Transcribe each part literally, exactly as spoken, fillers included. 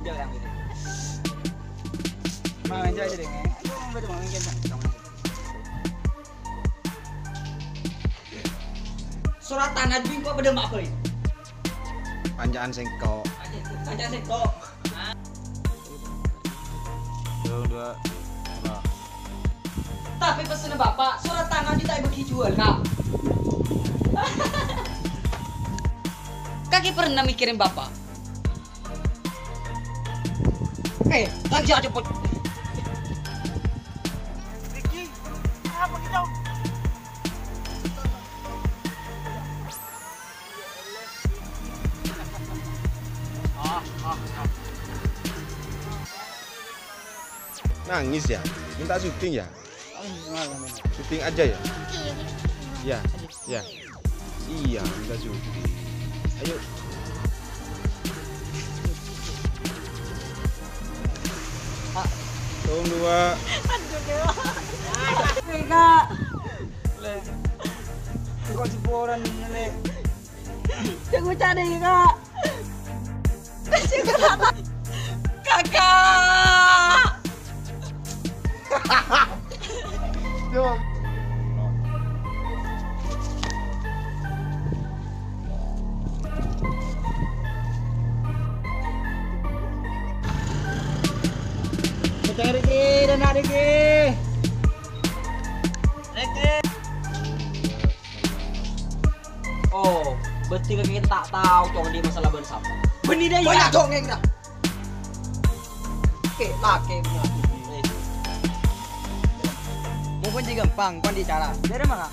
Jauh yang ini. Mang, jauh aja deh, Nge. Aduh, betul, Mang, mungkin, Mang. Surat tanah bingko pada mak boy. Panca'an sengko'. Panca'an sengko'. Dua, dua, dua. Tapi pesenna Bapak, surat tanah ta' èbâghi juwâl, Kak. Kakè pernah mikirin Bapak? Eh, lagi aja, Put. Riki, apa kita? Nangis ya? Minta syuting ya? Syuting aja ya? Ya, ya. Iya, minta syuting. Ayo. Tolong dua. Aduh, Dewa. Kak. Kok seporan ini, Le? Cek ngucap deh, Kak. Kakak! Yo. Kenceng, Riki, dan Riki. Riki. Oh, berarti kakè ta' tao, Cong, di masalah bân sapa. Bânnè dâ' iyâ. Banyak dongeng dah. Oke, laki punya aku. Mau kunci gampang, kon di cara. Dari mana?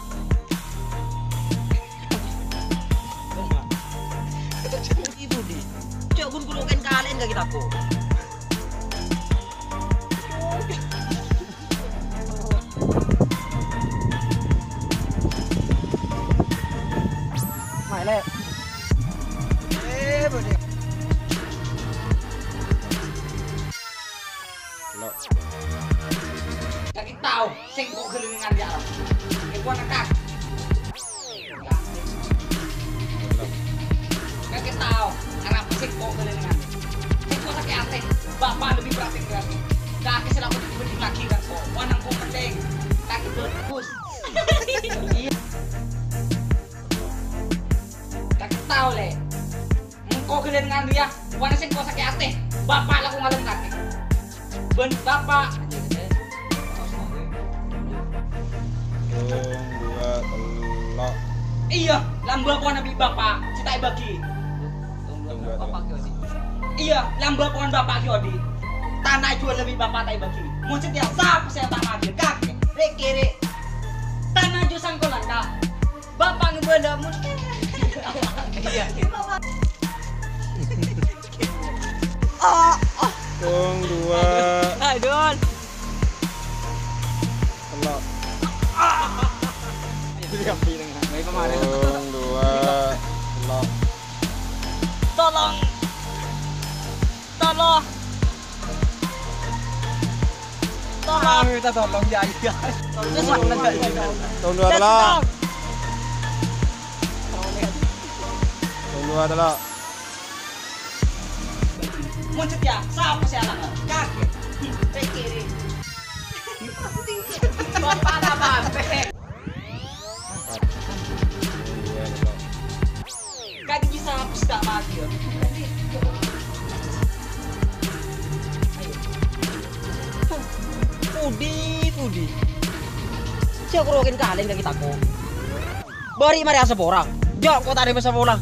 Itu di. Cok, gun kulo kan kalian gak kita kok. Mai, Le. Eh, budi. Lo. Kakè tao, sengko' ghâlâ nèngan ya. Sengko' nekak. Kakè tao, arapa sengko' ghâlâ nèngan. Sengko' sakè' atè, Bapak lebih perhatian ke aku. Kakè selalu penting lagi kan kok. Wanang kok penting. Kakè bagus. Iya. Kakè tao, Le. Engko' ghâlâ nèngan rèya, bâ'na sengko' sakè' atè. Bapak la kong ngalem kakè. Bân Bapak. Tong, dua, tello'. Iyâ, lambâ' pon bi' Bapak, sè ta' èbâghi. Tong, dua, tello'. Iyâ, lambâ' pon Bapak ghi' odi'. Tana juwâl bi' Bapak ta' èbâghi. Mon satèya, sapa sè ta' maghi? Kakè, rè-kèrè. Tana jhu sangkolan, Kak. Bapak ngebâlâ mon. Iya. Ah, ah. Tong, dua. Aduh. Tello'. Baik, kemarin. Tong, dua. Tello'. Tolong. Tolong. Tolong. Ah, minta tolong, ya, iya. Tong, dua, tello'. Tong, dua, tello'. Mon satèya, sapa sè alang? Kakè. Rè-kèrè. Bapak apa? Kakè bisa hapus tak mati ya? Ayo. Pudi, pudi. Sè aku rokin kalian kakè tako. Bâri' marè asapora. Jok, kok tadi asapora.